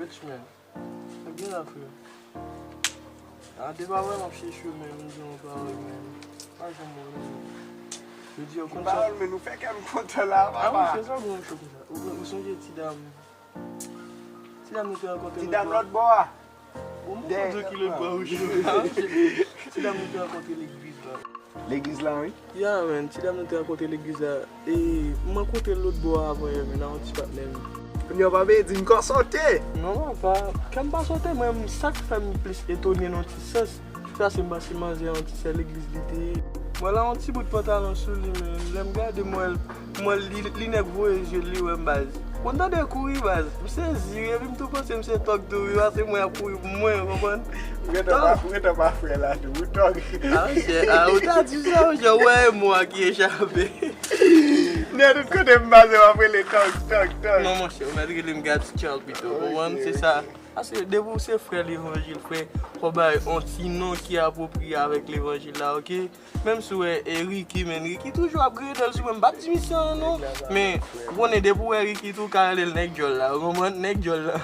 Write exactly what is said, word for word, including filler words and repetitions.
Ch, men. Sa gen la, frè. A, depi apre m ap chèche w, men, m di yon pawòl, men. Pa janm wè, men. Yo di yo Yon konn sa. Pawòl, men nou fè kè m kontan la, A wi, papa. se sa, bon, cho konsa. Ou, ou sonje ti dam. Ti dam nou te rankontre Ti lòt dam bò. Lòt bò a. Bon, mwen Dè- konn ki lòt bò ou cho. A, ti dam nou te rankontre legliz la. Legliz la, wi. Ya, men, ti dam nou te rankontre legliz la. E, m rankontre l lòt bò a avan yè, men, nan yon ti patnè m. Kounye a w pa vle di m kò sote. Non, papa, kè m pa sote, mwen, sa k fè m plis etone nan yon ti sans. Sa se m pase manzè yon ti sè legliz li te ye. Mwen la yon ti bout pantalon sou li, men lè m gade m wè l, m wè l, li, li nèk voye je l, li wè m baz. Ou konn tande kouri baz. M sezi wi, epi m tou panse m se tòg tou wi, pase mwen ap kouri pou mwen, ou konprann? Ou gentan pa, ou gentan pa frè la tou, ou tòg. A, monchè, a, ou ta di sa, monchè, ou wè mo a ki echape. Nè tout kote m pase, w ap rele tòg, tòg, tòg. Non, monchè, ou mèt rele m God's Child pito, ou konprann? Se sa. Paske depi ou se frè levanjil, frè, fò bay yon ti non ki apwopriye avèk levanjil la, oke? Menm si w wè e Ricky, men Ricky toujou ap grede l sou mwen. M p ap di misye anyen non. Men, ou konnen depi w wè Ricky tou, w ka rele l nèg djòl la. Ou konprann? Nèg djòl la.